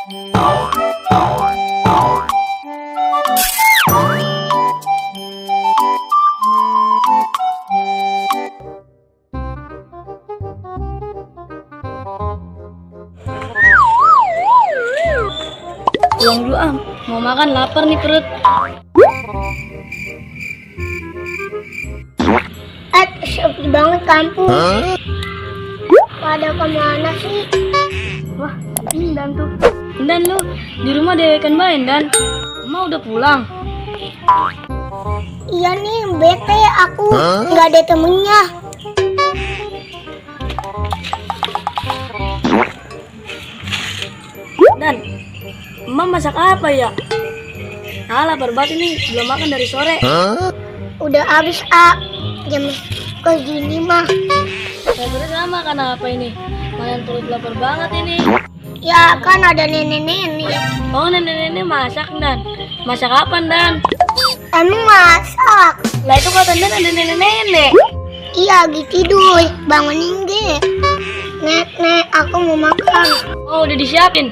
Pulang dulu mau makan, lapar nih perut. Sepi banget kampung. Pada kemana sih? Wah, Dan tuh. Dan lu di rumah ada ikan main Dan. Emak udah pulang. Iya nih, bete aku nggak ada temennya. Dan, emak masak apa ya? Lapar banget ini, belum makan dari sore. Udah habis jam segini mah. Saya sama makan apa ini? Makan perut lapar banget ini. Ya kan ada nenek-nenek. Oh, nenek-nenek masak Dan. Masak apa Dan? Emang masak? Lah itu kata Dan ada nenek-nenek. Iya gitu tidur, bangunin ge. Nek, aku mau makan. Oh, udah disiapin.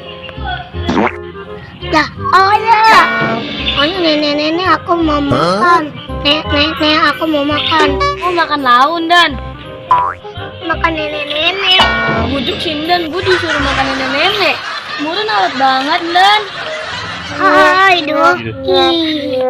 Dah, oh ya. Oh nenek-nenek aku mau makan. Nek, aku mau makan. Oh, makan laun Dan. Makan nenek-nenek. Bujuk sih Dan, gue disuruh makan nenek-nenek. Murun awet banget Dan. Hai, Ih.